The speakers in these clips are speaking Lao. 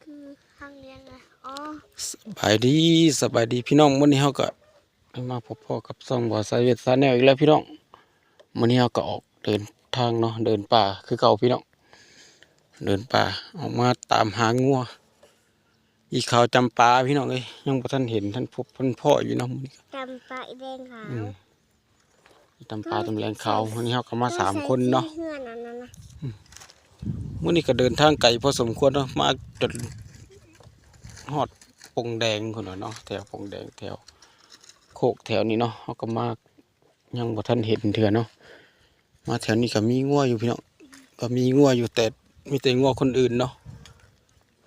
ຄືທາງລຽນນະ ອໍ ສະບາຍດີ ສະບາຍດີພີ່ນ້ອງ ມື້ນີ້ເຮົາກໍມາພົບພໍ້ກັບຊ່ອງບ່າວສາຍເວດຊາແນວອີກແລ້ວພີ່ນ້ອງ. ມື້ນີ້ເຮົາກໍອອກເດີນທາງເນາະ ເດີນປ່າຄືເກົ່າພີ່ນ້ອງ ເດີນປ່າ ອອກມາຕາມຫາງົວ ອີຂາວຈຳປາພີ່ນ້ອງເອີຍ ຍັງບໍ່ທັນເຫັນ ທັນພົບ ທັນພໍ້ຢູ່ເນາະ ມື້ນີ້ກໍ ຈຳປາອີແດງຂາວ ອືມ ຈຳປາຈຳແລງຂາວ ມື້ນີ້ເຮົາກໍມາສາມຄົນເນາະ ເຮືອນອັນນັ້ນນະ ອືມ ມື້ນີ້ກໍເດີນທາງໄກພໍສົມຄວນເນາະ ມາຈົນຮອດປົງແດງພຸ້ນແຫຼະເນາະ ແຖວປົງແດງ ແຖວໂຄກແຖວນີ້ເນາະ ເຮົາກໍມາ ຍັງບໍ່ທັນເຫັນເທື່ອເນາະ ມາແຖວນີ້ກໍມີງົວຢູ່ພີ່ນ້ອງ ກໍມີງົວຢູ່ ແຕ່ມີແຕ່ງົວຄົນອື່ນເນາະ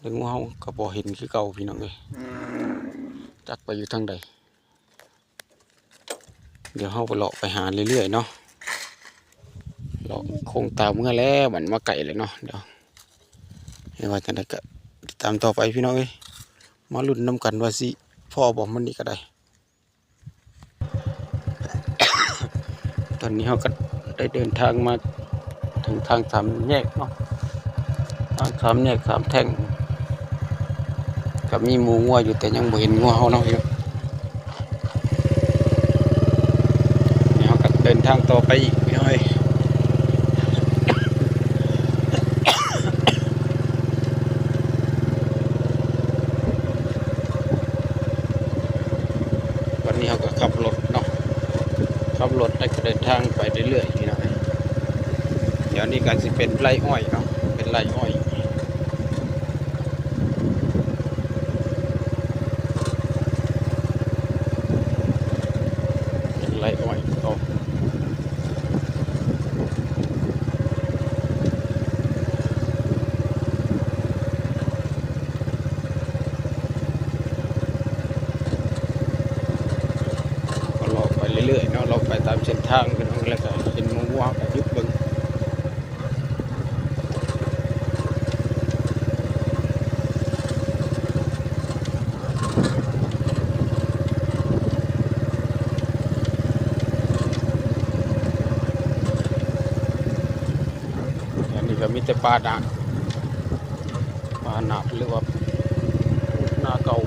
ແຕ່ງົວເຮົາກໍບໍ່ເຫັນຄືເກົ່າພີ່ນ້ອງເອີຍ ຈັກໄປຢູ່ທາງໃດ. ດຽວເຮົາໄປເລາະໄປຫາເລື້ອຍໆເນາະ ເລາະຄົງຕາເມືອແລ້ວ ມັນມາໄກແລ້ວເນາະ ດຽວ ໃຫ້ວ່າຈັ່ງໃດກໍຕິດຕາມຕໍ່ໄປພີ່ນ້ອງເອີຍ ມາລຸ້ນນຳກັນວ່າຊິພໍ້ບໍ່ ມື້ນີ້ກໍໄດ້. ຕອນນີ້ເຮົາກໍໄດ້ເດີນທາງມາເຖິງທາງສາມແຍກເນາະ ທາງສາມແຍກສາມແທ່ງ ກໍມີໝູງົວຢູ່ ແຕ່ຍັງບໍ່ເຫັນງົວເຮົາເນາະ ພີ່ນ້ອງ. ນີ້ເຮົາກໍເດີນທາງຕໍ່ໄປອີກພີ່ນ້ອງເອີຍ. ວັນນີ້ເຮົາກໍຂັບລົດເນາະ ຂັບລົດແລ້ວກໍເດີນທາງໄປເລື້ອຍໆ ພີ່ນ້ອງ. ດຽວນີ້ກໍຊິເປັນໄຮ່ອ້ອຍເນາະ ເປັນໄຮ່ອ້ອຍ ເປັນໄຮ່ອ້ອຍເນາະ. ກໍເລາະໄປເລື້ອຍໆເນາະ ເລາະໄປຕາມເສັ້ນທາງ ພີ່ນ້ອງ ແລ້ວກໍເຫັນໝູງົວ ເຮົາກໍຢຸດເບິ່ງ. ອັນນີ້ກໍມີແຕ່ປ່າໜາດ ປ່າໜາດ ຫຼືວ່ານາເກົ່າ